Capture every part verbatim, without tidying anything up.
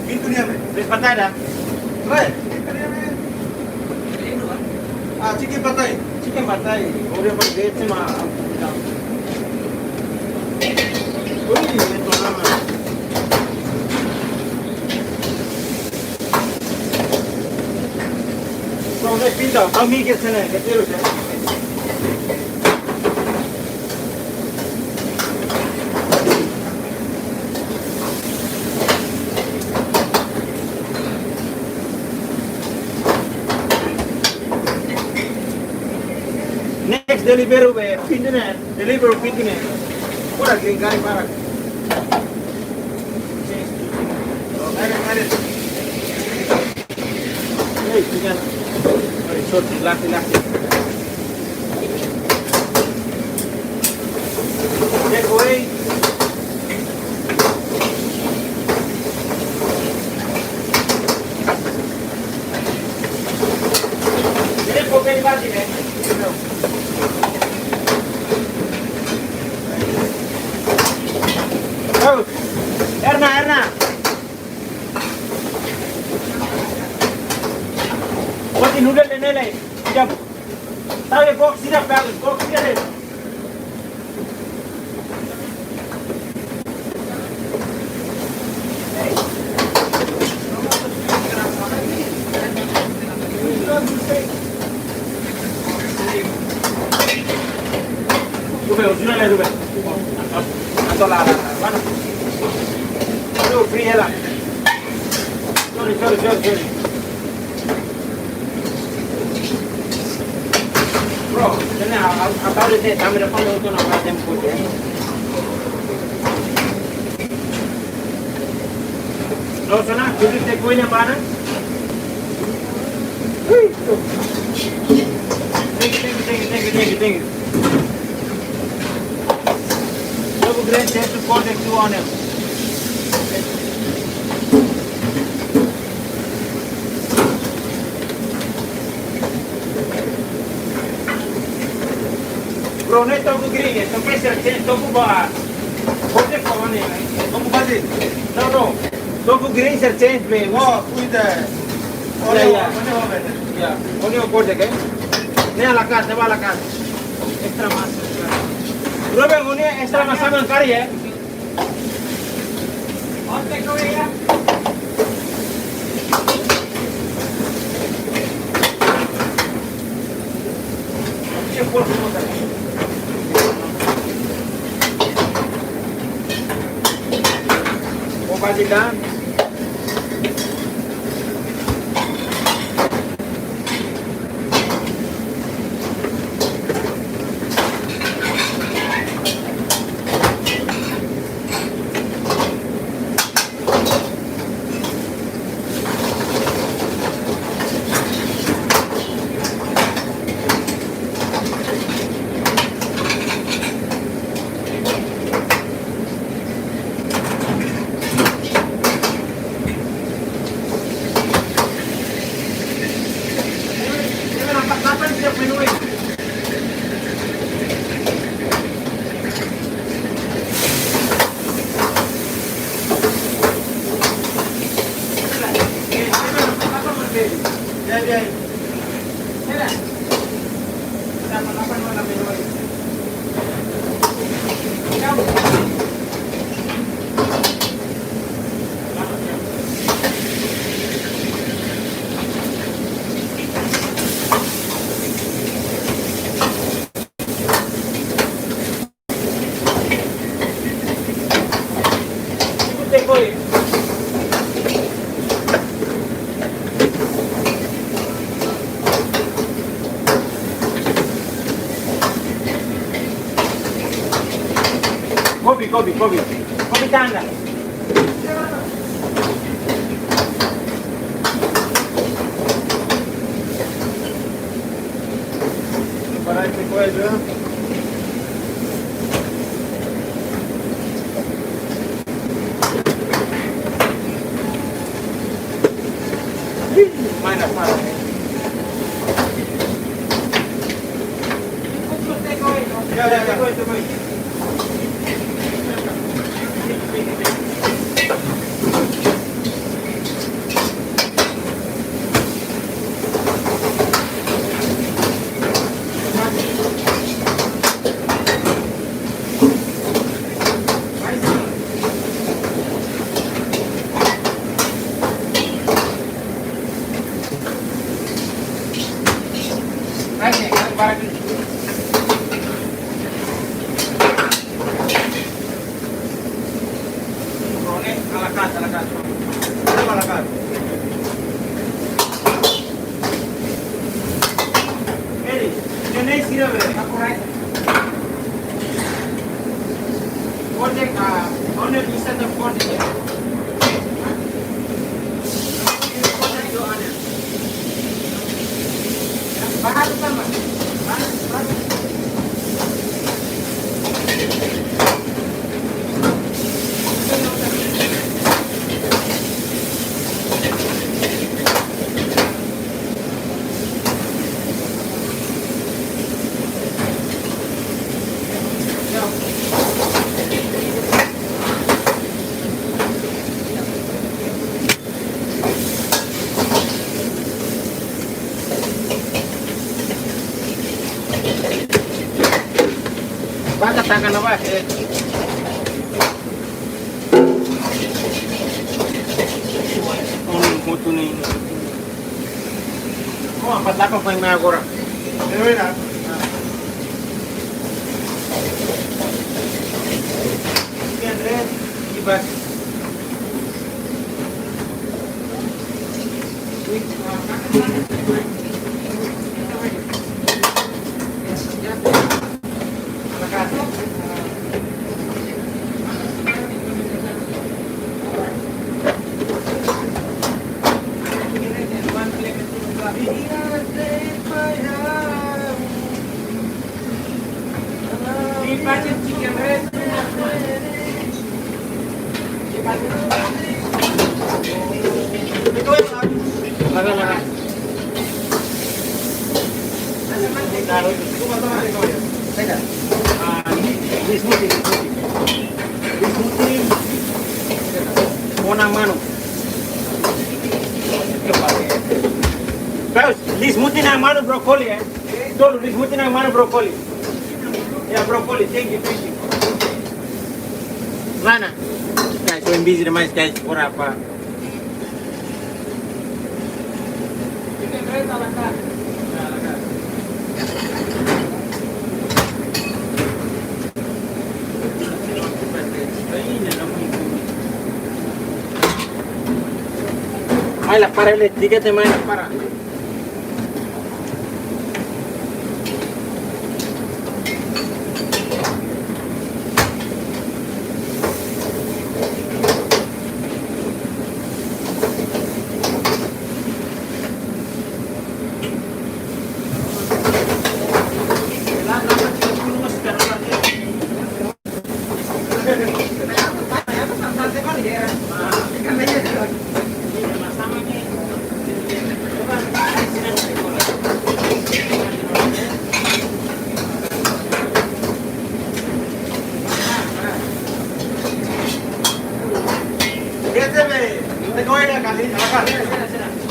Pintu nian, eh. Please, patai dah. Right. Ah, chicken patai. Chicken patai. Ore, apa dia sama? Ui, ini tuh nama. Kau naik pintu, kau mikir sana, kecil, ya. Next delivery be pintu ne'e, delivery pintu ne'e. Ora green kari para. Mari, mari. Hey, tinggal. Sorry, sorry, laki, laki. Take away. Jadi, kau beli baju, eh? Oh, Erna, Erna. Boti noodle ne'e lai. Jap. Tahu ya, box tidak, box tidak. Ruben, original ya, Ruben. Atau lah, lah, lah, mana? Aduh, free ya lah. Sorry, sorry, sorry, sorry. Bro, ini a-, a-, apa udah teh, kami depan untuk nama tempo ya. Lo sana, jadi take away-nya mana? Thank you, thank you, thank you, thank you, thank you, thank you. Look, great chef to contact you on him. Bro, ne'e tofu green, eh, tofu sira, tofu ba. Tofu ba ne'e. Tofu ba ne'e. No, no. Tofu green sira change be. Oh, with the onion, yeah, yeah. Onion, onion. Yeah. Onion kosher, eh? Ne'e ala la carte, ne'e ba ala la carte. Extra masa. Ruben, onion extra masa man kari, eh? Kopi, kopi, kopi. Kopi tanda. Para esta coisa. Mana, mana? Ya, ya, ya. Para que Rone, alakat, alakat. Alakat. Eri, kenai sira bele, apurai. Kode ka, one bisa tu kode. Bahan sama. Baka taka na ba, eh. Kau ni moto ni. Kau apa taka kau yang agora? Pero mira. Siempre, y vas. Ona manu. Guys, liis mutin ona manu brokoli, eh. Tolu, liis mutin ona manu brokoli. Ya, brokoli, thank you, thank you. Mana? Guys, so busy demais, guys. Ora apa? Mai la para, ele tiga te mai la para.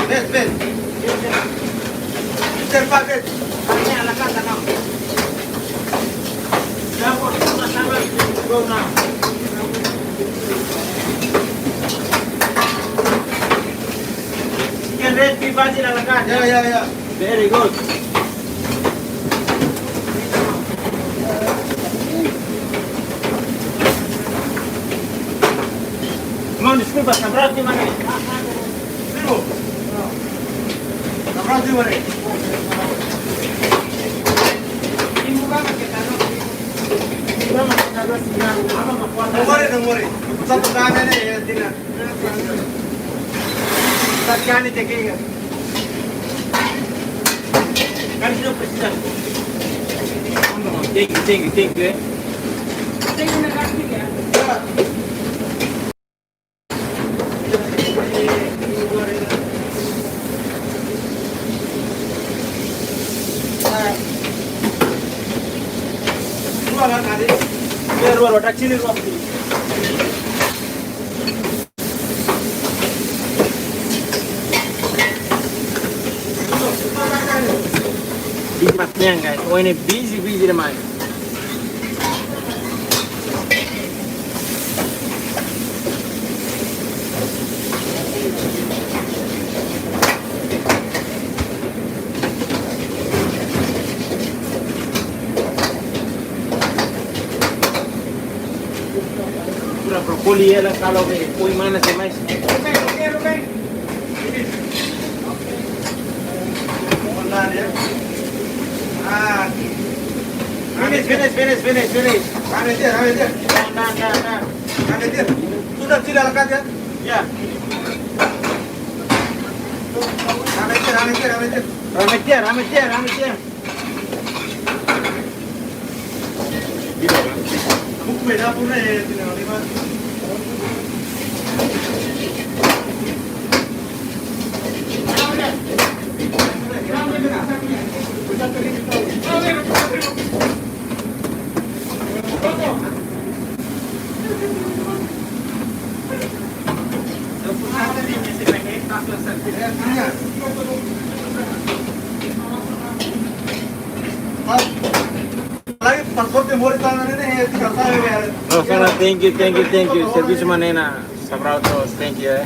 Ves, ves. Mister Paket. Chicken red beef basil ala carne. Ya, ya, ya. Very good. Irmão, desculpa, está bravo demais. Primo. Está bravo demais. Não more, não more. Só tocar, né, né, é, tira. Thank you, thank you, thank you, eh. Busy ba tiang, guys. Oh, ini busy, busy demais. Boleh ya lah kalau boleh. Ui, mana sih, Mas? Finish, finish, finish, finish, finish. Nah, nah, nah, nah. Sudah, tidak lekat ya? Ya. Rame dia, rame dia, rame dia. Rame dia, rame dia, rame dia. Lagi paspor temori tangan ini, eh, tidak tahu ya. No, sana, thank you, thank you, thank you. Servisu manena, sabrau terus, thank you, eh.